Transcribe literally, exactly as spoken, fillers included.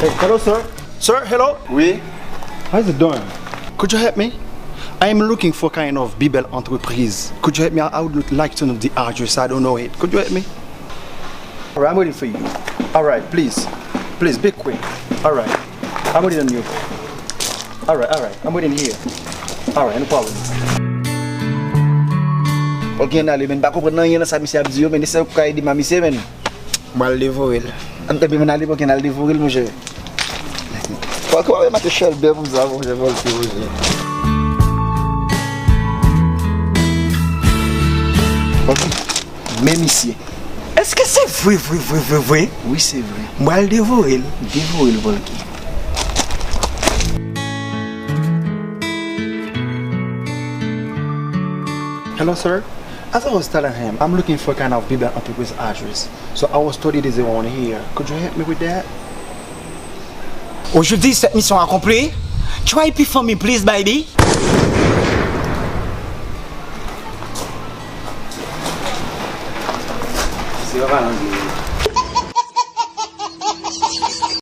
Hello, sir. Sir, hello. Wi. How's it doing? Could you help me? I am looking for kind of Bibel entreprise. Could you help me? I would like to know the address. I don't know it. Could you help me? Alright, I'm waiting for you. Alright, please. Please be quick. Alright. I'm waiting on you. Alright, alright. I'm waiting here. Alright, no problem. Fòk gen ale, men m pa konprann anyen nan sa misye ap di yo, men eseye ou ka ede m a misye, men. Mwen al devore l. An, epi men ale, fòk gen al devore l, monchè. Fòk ou ap mache chèlbè pou m sa, monchè, fòk ou, monchè. Ok. Men misye. Èske se vre, vre, vre, vre, vre? Wi, se vre. Mwen al devore l. Devore l, Volky. Hello, sir. As I was telling him, I'm looking for kind of Bibel entreprise address. So I was told it is around here. Could you help me with that? Aujourd'hui, cette mission accomplie. Try pay for me, please, baby. Se pa angle.